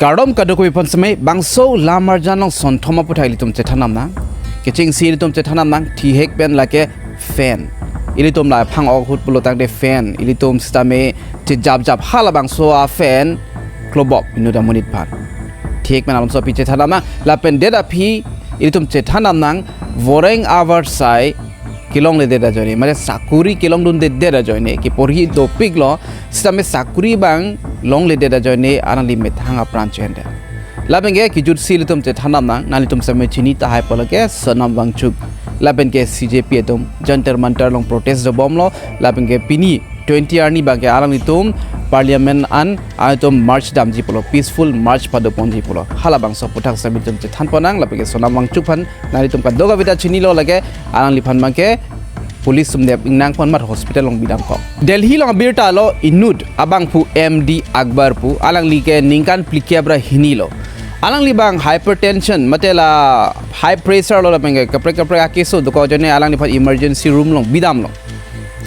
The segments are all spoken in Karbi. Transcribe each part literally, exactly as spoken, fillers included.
Kardom kadokave aphan seme, bangso lamarjan along sonthom aphuthak ilitum chethan damnang. Kechengsi ilitum chethan damnang, thihek pen lake fan. Ilitum la phang-ok ahut pulotangte fan, ilitum sitame chejapjap, halabangso a-fan klobop inut amonit aphan. Thihek pen alomso aphi chethan damnang, lapen det aphi ilitum chethan damnang, voreng avarsai kelongledet ajoine, mane sakuri kelongdundedet ajoine, keporhi dopiklo, sitame sakuri abang longledet ajoine alangli methang apran chende. Lapen ke kejutsi ilitum chethan damnang, nanglitum seme chini tahai pu lake Sonam Wangchuk. Lapen ke C J P atum Jantar Mantar along protest dobomlo, lapen ke pini twenty arni abang ke alanglitum Parliament an atum march damji pulo, peaceful march padoponji pulo. Halabangso aphuthak seme ilitum chethan ponnang, lapen ke Sonam Wangchuk aphan nanglitum kadokave ta chinilo lake, alangliphan abang ke police atum dep ingnang pon mar hospital along bidamkok. Delhi along abirta lo, inut abangphu M D Akbar pu, alangli ke ningkan phlikep ra hini lo. Alangli abang hypertension, mate la high pressure lo lapen ke kaprek kaprek akeso dokok ajoine alangliphan emergency room along bidamlo.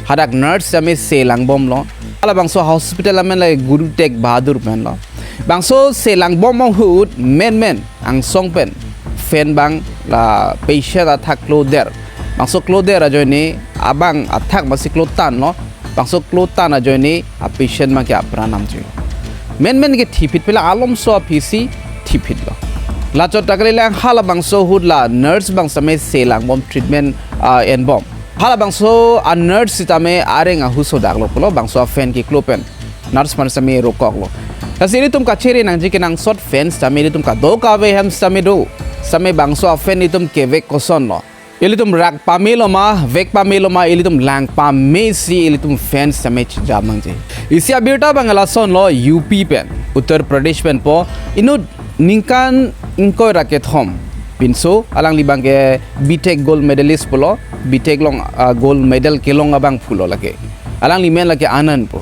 Hadak nurse sitame selangbomlo. Halabangso hospital amen lake Guru Tegh Bahadur pen lo. Bangso selangbom ahut menmen angsong pen fan abang la patient athak kloder. Bangso kloder ajoine abang athak masi klotanlo. Bangso klotan ajoine a-patient abang ke apran namjui. Menmen ke thipit pela alomso aphisi thipitlo. Lachot ta kalilang, halabangso ahut la nurse abang sitame selangbom, treatment, ah, enbom. Halabangso a-nurse sitame areng ahuso daklo pulo, bangso a-fan keklo pen nurse aphan sitame rokoklo. Lasi ilitum kachere nangji kenangsot, fan sitame ilitum kadokave ahem sitame do. Sitame bangso a-fan ilitum kevek kosonlo? Ilitum rak pamelo ma, vek pamelo ma, ilitum lang pamesi ilitum fan sitame chejap nangji. Isi abirta abang lasonlo, U P pen, Uttar Pradesh pen po, inut ningkan ingkoi ra kethom pinso, alangli abang ke B Tech gold medalist pulo, B Tech along, ah, gold medal kelong abangphu lo lake. Alangli men lake Anand pu.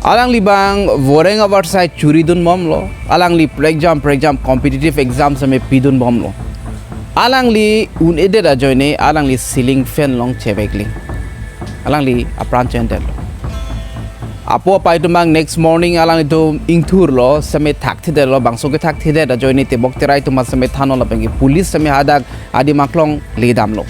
Alangli abang voreng avarsai churi dunbomlo. Alangli prekjam prekjam competitive exam sitame pidunbomlo. Alangli un-edet ajoine alangli ceiling fan along chevekling. Alangli apran chendetlo. Apo apai atum abang next morning alanglitum ingthurlo, sitame thakthedetlo, bangso kethakthedet ajoine tebok terai atum sitame thanlo lapen ke police sitame hadak adim aklong ledamlo.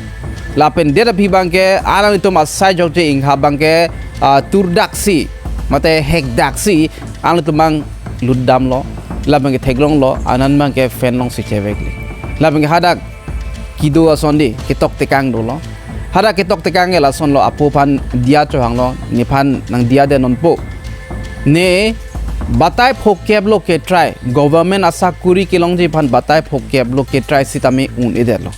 Lapen det aphi abang ke alanglitum asai jokje ingha abang ke, ah, turdaksi, mate hekdaksi, alanglitum abang lutdamlo. Lapen ke theklonglo, Anand abang ke fan alongsi chevekli. Lapen ke hadak kedo ason di, ketok tekang dolo. Hadak ketok tekang ke lasonlo, apo aphan diya chohanglo, nephan nangdiyadet nonpo. Ne batai phokep lo ketrai, government asakuri kelongji aphan batai phokep lo ketrai sitame un-edetlo.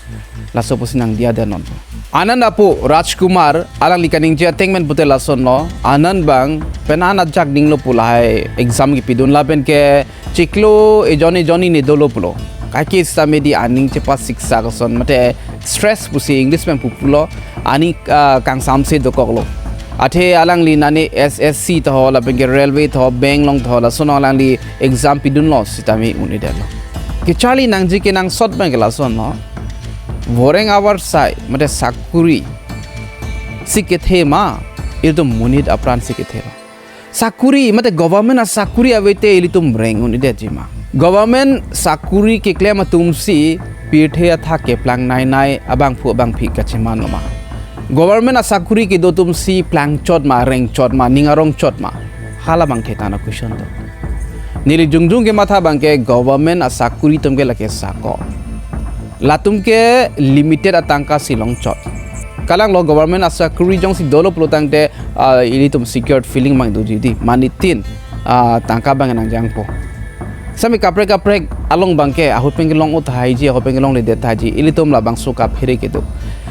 Laso pusi nangdiyadet nonpo. Anand apo Rajkumar, alangli kaningje ateng pen pute lasonlo, Anand abang penang ajak dinglo pu lahai exam kepidun lapen ke chiklo ejon ejon ne dolo pulo. Kaike sitame di aning chepasiksak ason mate stress pusi English pen pu pulo, aning, ah, kangsamse dokoklo. Athe alangli nane S S C taho lapen ke railway taho bank along taho lason alangli exam pidunlo sitame un-edetlo. Kecharli nangji kenangsot abang ke lasonlo. Voreng avarsai mate sakuri si kethe ma, ilitum monit apran si kethelo. Sakuri, mate government asakuri ave te ilitum reng un-edetji ma. Government sakuri keklem atumsi pirthe athak keplang nainai abangphu abangphi kachemanlo ma. Government asakuri kedo atumsi plangchot ma, rengchot ma, ning arongchot ma. Halabang the tana question do. Neli jongjong kematha abang ke government asakuri atum ke lake sako. Latum ke limited atangka si longchot. Kalanglo government asakuri jongsi dolo pulotangte, ah, ilitum secured feeling abang doji di. Manitin, ah, tangka abang nangjangpo. Sami kaprek kaprek along abang ke, ahut pen kelong-o tahai ji, ahut pen kelongledet tahai ji, ilitum labangso kaphere kedo.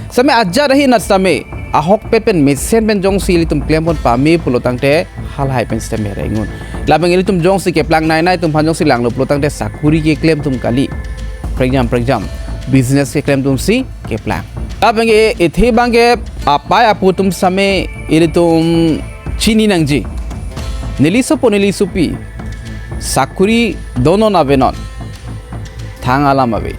Sami ajat ahin at sami, ahokpet pen mesen pen jongsi ilitum klempon pame pulotangte, halahai pen sitame reng un. Lapen ilitum jongsi keplang nainai atum aphan jongsi langlo pulotangte sakuri keklem atum kali. Prekjam, prekjam. Business keklem atumsi keplang. Lapen ke ethe abang ke apai apo atum same ilitum chini nangji. Neli sopo neli sopi. Sakuri donon avenon. Thang alam ave.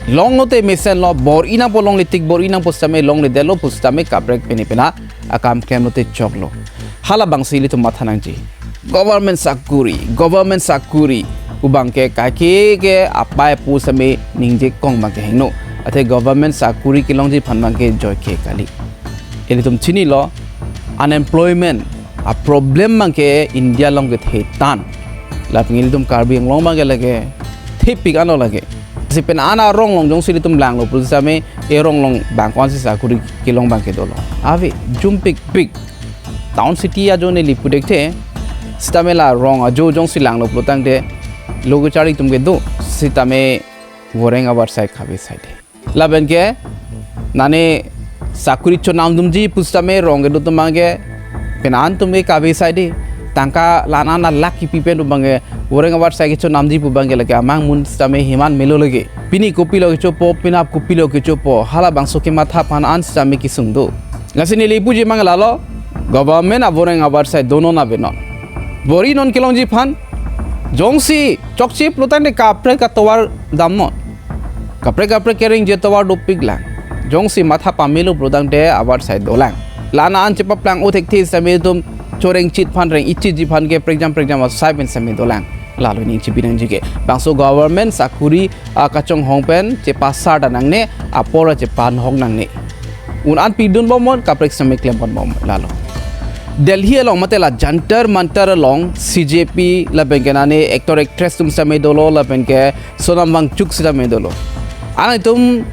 Longlote mesenlo, bor-i nangpo longle tik, bor-i nangpo sitame longledetlo pu sitame kaprek pene pena akam klemlote choklo. Halabangsi ilitum matha nangji. Government sakuri, government sakuri. pu abangke kaike ke apai pu sitame ningje kong abangke hingno. Athe government sakuri kelongji aphan abangke joike kali. Ilitum chinilo, unemployment a problem abangke India along kethe tan. Lapen ilitum Karbi Anglong abangke lake thepik anlo lake. Si pen an arong along jongsi ilitum langlo pu sitame, e rong along bang ko-an si sakuri kelong abangke dolo? Ave, jumpikpik. Town city ajo neli puthekthe, sitame la rong ajo jongsi langlo pulotangte, lo kachari atum kedo, sitame voreng avarsai kave saide. Lapen ke, nane sakuri chonamdunji pu sitame rong kedo atum abangke, pen an atum ke kave saide, tangka la-an an lakh kipi pen atum abangke, voreng avarsai kechonamji pu abangke lake amang amun sitame heman melo lake. Pini kopilo kechopo, penap kopilo kechopo, halabangso kematha aphan an sitame kesung do. Lasi neli puji abang lalo, government avoreng avarsai donon avenon. Bor-i non kelongji aphan, jongsi chokche pulotangte kaprek atovar damnon. Kaprek kaprek kerengji atovar dopiklang. Jongsi matha pamelo pulotangte avarsai dolang. La-an an chepaplang-o thekthe sitame itum choreng chit aphan reng-ichitji aphan ke prekjam prekjam asai pen sitame dolang. Lalo ning chibi nangji ke. Bangso government sakuri, ah, kachonghong pen chepasar ta nangne, apor chepanhok nangne. Un an pidun bomnon, kaprek sitame klem pon bomnon lalo. Delhi along mate la Jantar Mantar along C J P lapen ke nane actor actress atum sitame dolo lapen ke Sonam Wangchuk sitame dolo. Alangtum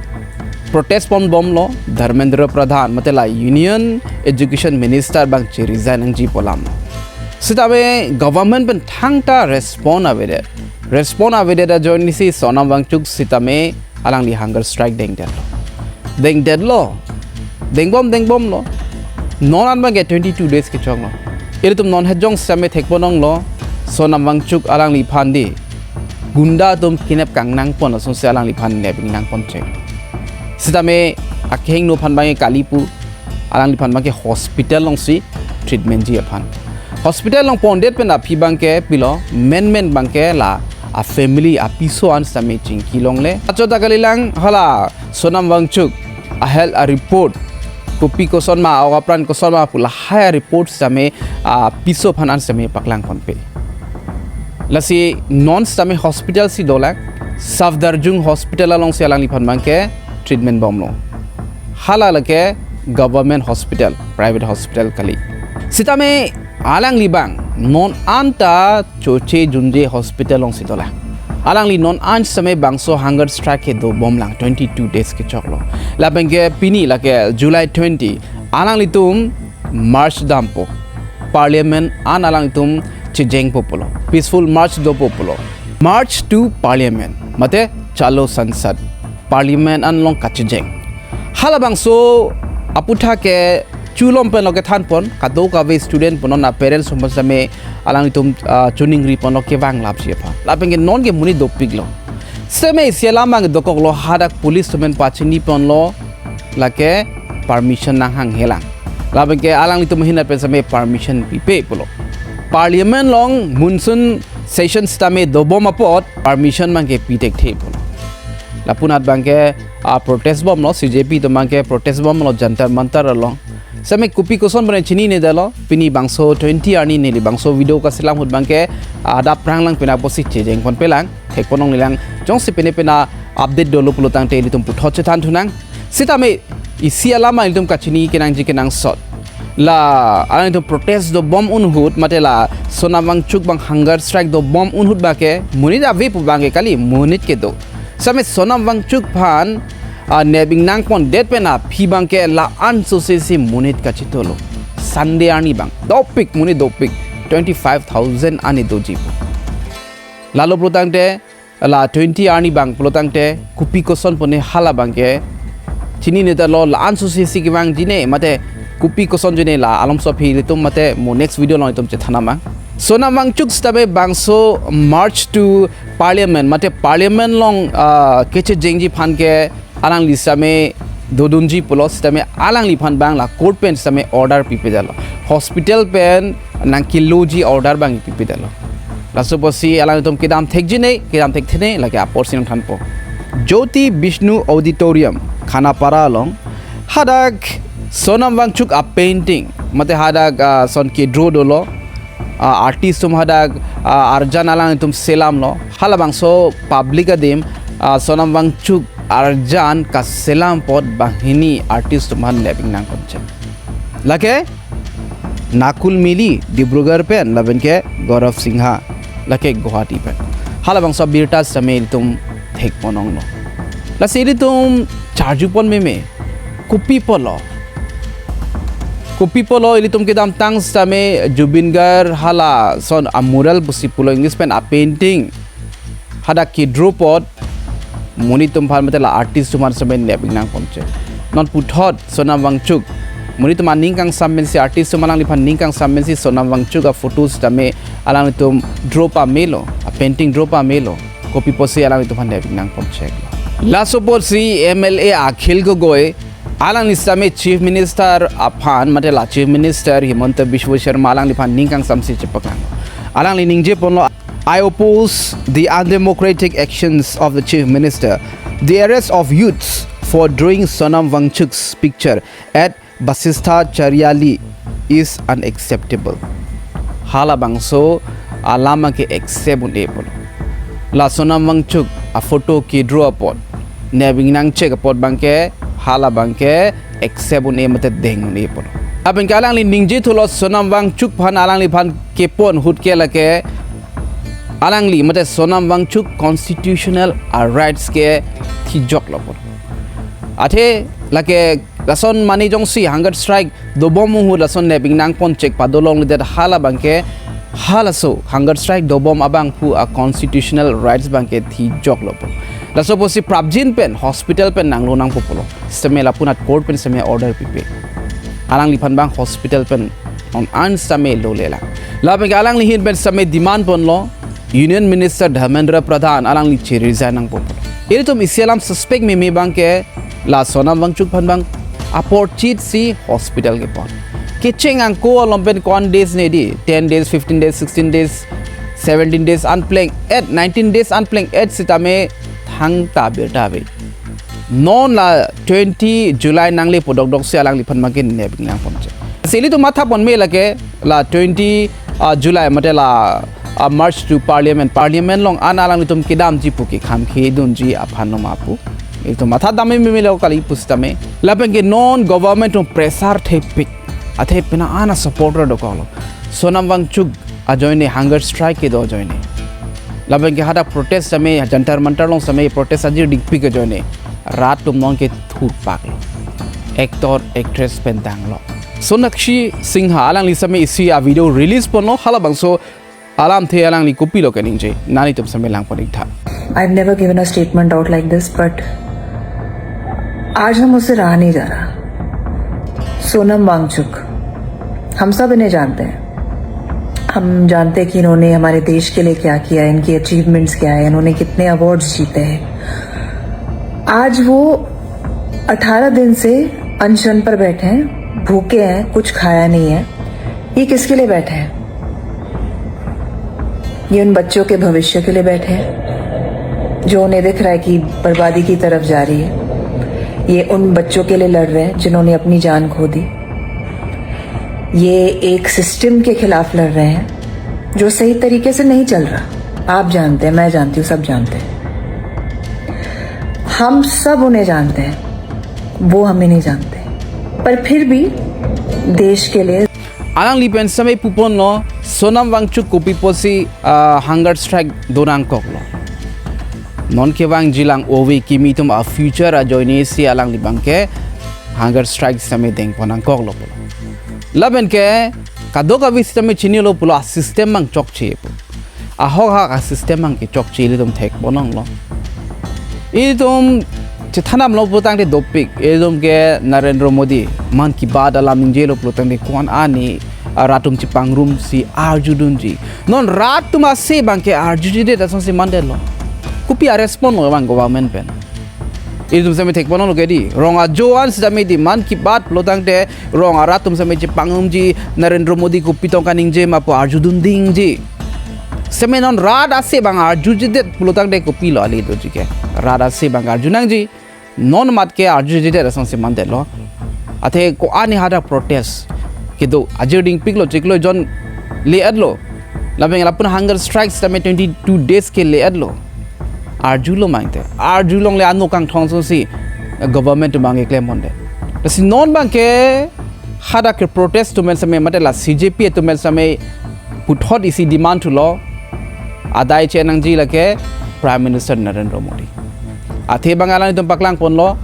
protest pon bomlo, Dharmendra Pradhan mate la Union Education Minister abang che-resign nangji pu alam. Sitame government pen thangta respond avedet. Respond avedet ajoine si Sonam Wangchuk sitame alangli hunger strike dengdetlo. Dengdetlo. Dengbom dengbomlo. Non an abangke twenty-two days kechoklo. Ilitum non hejong sitame thekpon longlo. Sonam Wangchuk alangliphan di gunda atum kinep kangnang pon asonsi alangliphan nep ingnang pon chek. Sitame akehingno aphan abangke kali pu, alangliphan abangke hospital alongsi treatment ji aphan. Hospital along pondet pen aphi abangke pilo, menmen abangke la a family apiso an sitame chingki longle. Achot ta kalilang, hala Sonam Wangchuk a health a report, kopi koson ma, ok apran koson ma pu lahai a report sitame apiso aphan an sitame paklang ponpe. Lasi non sitame hospital si dolang, Safdarjung Hospital alongsi alangliphan abangke treatment bomlo. Hala lake government hospital, private hospital kali. Sitame alangli abang non anta choche junje hospital alongsi dolang. Alangli non an sitame bangso hunger strike kedo bomlang, twenty-two days kechoklo. Lapen ke pini lake July twenty, alanglitum march dampo. Parliament an alanglitum chejengpo pulo. Peaceful march dopo pulo. March to Parliament, mate Chalo Sansad. Parliament an along kachejeng. Halabangso aputhak ke chulom pen lo kethan pon, kadokave student pon, non a parents pon sitame alanglitum, ah, choningri ponlo kevang lapsi aphan. Lapen ke non ke monit dopiklo. Sitame isi alam abang dokoklo, hadak police atum pen pachini ponlo, lake permission nanghanghelang. Lapen ke alanglitum ahin pen sitame permission pipe pulo. Parliament along monsoon session sitame dobom apot permission abangke pi thekthe pulo. Lapu anat abangke, ah, protest bomlo, C J P atum abangke protest bomlo Jantar Mantar along. Sitame kopi koson pen chininedetlo, pini bangso twenty arni neli bangso video kaselam ahut abangke, ah, adap pranglang pen apotsi chejeng ponpelang, thekpon longlelang, jongsi pine pina update dolo pulotangte ilitum puthot chethan thunang. Sitame isi alam ilitum kachini kenangji kenangsot. La, alangtum protest dobom ahut, mate la Sonam Wangchuk abang hunger strike dobom ahut abangke, monit ave pu abangke kali, monit kedo. Sitame Sonam Wangchuk aphan, ah, nep ingnang pondet pen aphi abangke la-an sose si monit kachitolo. Sunday arni abang, dopik, monit dopik, twenty-five thousand arni doji pu. Lalo pulotangte, la twenty arni abang pulotangte, kopi koson pone hala abangke chininedetlo, la-an sose si kevang jine, mate kopi koson jine, la alomso aphi ilitum mate mo next video along itum chethan nang. Sonam Wangchuk sitame bangso march to Parliament, mate Parliament along, ah, kechejengji aphan ke alangli sitame dodunji pulo sitame alangliphan abang la court pen sitame order pipedetlo. Hospital pen nangkeloji order abang pipedetlo. Laso apotsi alangtum kedam thekjine, kedam thekthene, lake aporsi nangthanpo. Jyoti Vishnu Auditorium, Khanapara along, hadak Sonam Wangchuk a painting, mate hadak, ah, son kedraw dolo, ah, artist atum hadak, ah, arjan alanglitum selamlo. Halabangso public adim, ah, Sonam Wangchuk arjan kaselam apot banghini artist atum aphan nep ingnang ponchek. Lake Nakul Mili Dibrugarh pen, lapen ke Gaurav Singha lake Guwahati pen. Halabangso abirta sitame ilitum thek ponlonglo. Lasi ilitum charju pon meme, kopi apotlo? Kopi apotlo ilitum kedamtang sitame Zubeen Garg halason a-mural pusi pulo English pen a-painting hadak kedraw apot monit atum aphan mate la artist atum aphan sitame nep ingnang ponchek. Non puthot Sonam Wangchuk, monit atum aning kangsam pensi, artist atum alangliphan ning kangsam pensi Sonam Wangchuk a-photo sitame alanglitum draw pamelo, a-painting draw pamelo. Kopi apotsi alanglitum aphan nep ingnang ponchek? Laso apotsi M L A Akhil Gogoi, alangli sitame Chief Minister aphan, mate la Chief Minister Himanta Biswa Sarma alangliphan ning kangsam si chepaklang. Alangli ningje ponlo, "I oppose the undemocratic actions of the Chief Minister. The arrest of youths for drawing Sonam Wangchuk's picture at Basistha Charyali is unacceptable." Halabangso alam ke accept un-e pulo. La Sonam Wangchuk a-photo kedraw apot, nep ingnang chek apot abangke, halabangke accept un-e mate deng un-e pulo. Lapen ke alangli ningje thulo, Sonam Wangchuk aphan alangliphan kepon ahut ke lake alangli mate Sonam Wangchuk constitutional a-rights ke thijoklo pulo. Athe lake lason mane jongsi hunger strike dobom ahut lason nep ingnang ponchek padolongledet, halabangke halaso hunger strike dobom abangphu a-constitutional rights abangke thijoklo pulo. Laso apotsi prapjin pen hospital pen nanglo nangpo pulo. Sitame lapu anat court pen sitame order pipe. Alangliphan abang hospital pen non an sitame lolelang. Lapen ke alangli ahin pen sitame demand ponlo, Union Minister Dharmendra Pradhan alangli che-resign nangpo pulo. Ilitum isi alam suspect meme abangke la Sonam Wangchuk aphan abang apor chit si hospital kepon. Kecheng angko along pen ko-an days ne di, ten days, fifteen days, sixteen days, seventeen days an pleng-et, nineteen days an pleng-et sitame thangta birta ave. Non la twenty July nangle po dokdok si alangliphan abangke nep ingnang ponchek. Si ilitum matha pon me lake la twenty, ah, July mate la, ah, March to Parliament. Parliament along an alanglitum kedamji pu ke kham khedunji aphanlo ma pu. Ilitum matha dam meme lo kali pusitame. Lapen ke non government atum pressure thepik. Athe pina ana supporter dokoklo. Sonam Wangchuk ajoine hunger strike kedo ajoine. Lapen ke hadak protest sitame Jantar Mantar along sitame protest ajir dingpik ajoine rat atum non ke thurpaklo. Actor, actress pen tanglo. Sonakshi Sinha alangli sitame isi a-video release ponlo, halabangso alamthe alangli kopilo keningje, nanglitum sitame lang pon ik tha. I've never given a statement out like this, but आज ना मुझसे रहा नहीं जा रहा। सोनम वांगचुक, हम सब इन्हें जानते हैं। हम जानते हैं कि इन्होंने हमारे देश के लिए क्या किया है, इनकी अचीवमेंट्स क्या है, इन्होंने कितने अवार्ड्स जीते हैं। आज वो अठारह दिन से अनशन पर बैठे हैं, भूखे हैं, कुछ खाया नहीं है। ये किसके लिए बैठे हैं? ये उन बच्चों के भविष्य के लिए बैठे हैं, जो उन्हें दिख रहा है कि बर्बादी की तरफ जा रही है। ये उन बच्चों के लिए लड़ रहे हैं, जिन्होंने अपनी जान खो दी। ये एक सिस्टम के खिलाफ लड़ रहे हैं, जो सही तरीके से नहीं चल रहा। आप जानते हैं, मैं जानती हूँ, सब जानते हैं। हम सब उन्हें जानते हैं, वो हमें नहीं जानते। पर फिर भी देश के लिए Alangli pen sitame puponlo, Sonam Wangchuk kopi apotsi, ah, hunger strike do nangkoklo. Non kevangjilang ove kimi atum a-future ajoine si alangli abangke hunger strike sitame deng pon nangkoklo pulo. Lapen ke kadokave sitame chinilo pulo, a-system abang chokche pu. Ahok hak a-system abang kechokche ilitum thek ponlonglo. Ilitum chethandamlo pulotangte dopik. Ilitum ke Narendra Modi Mann Ki Baat alam ningjelo pulotangte ko-an ani, ah, rat atum chepangrum si arjudunji. Non rat atum ase abangke arjujedet asonsi mandetlo. Kopi a-response lo abang government pen? Ilitum sitame thek ponlonglo ke di. Rong ajo an sitame di Mann Ki Baat pulotangte rong arat atum sitame chepangrumji, Narendra Modi kopi tong kaningje ma pu arjudun dingji. Sitame non rat ase abang arjujedet pulotangte kopilo kali doji ke. Rat ase abang arju nangji. Non mat ke arjujedet asonsi mandetlo. Athe ko-an ni hadak protest kedo ajir dingpiklo, chiklo jon le-etlo. Lapen lapu hunger strike sitame twenty two days ke le-etlo. Arjulo mangte. Arjulongle ano kangthong asonsi government atum abang keklem pondet. Lasi non abangke hadak ke protest atum sitame mate la C J P atum sitame puthot isi demand thulo. Adai che nangji lake Prime Minister Narendra Modi. Athe abang alanglitum paklang ponlo.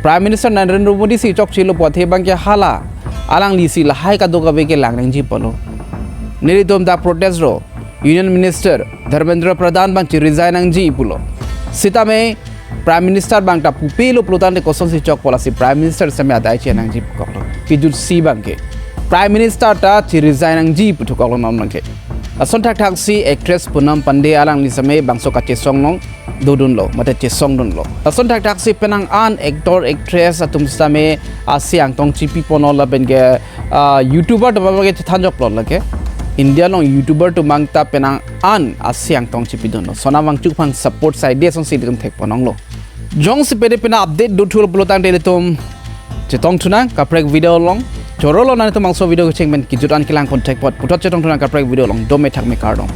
Prime Minister Narendra Modi si chokchelo pu athe abangke hala alanglisi lahai kadokave kelang nangji pulo. Nelitum ta protest ro Union Minister Dharmendra Pradhan abang chi resign nangji pulo. Sitame Prime Minister abang ta pupelo pulotangte kosonsi chok pu lasi Prime Minister sitame adai che nangji pu koklo. Kijut si abangke Prime Minister ta chi resign nangji pu thukoklo non abangke. Lason thakthaksi actress Poonam Pandey alangli sitame bangso kachesong along dodunlo, mate chesongdunlo. Lason thakthaksi penang an actor actress atum sitame asi angtong chipi ponlo lapenke ah, YouTuber atum abangke chethan joklo lake. India along YouTuber atum abang ta penang an asi angtong chipidunlo. Sonam Wangchuk aphan support saide asonsi ilitum thek pon longlo. Jongsi pede pena update do thulo pulotangte ilitum chetong thunang kaprek video along. Choro lo nangtum bangso video kecheng pen kijut an kelang pon thek apot. Puthot chetong thunang kaprek video along. Dome thakme kardom.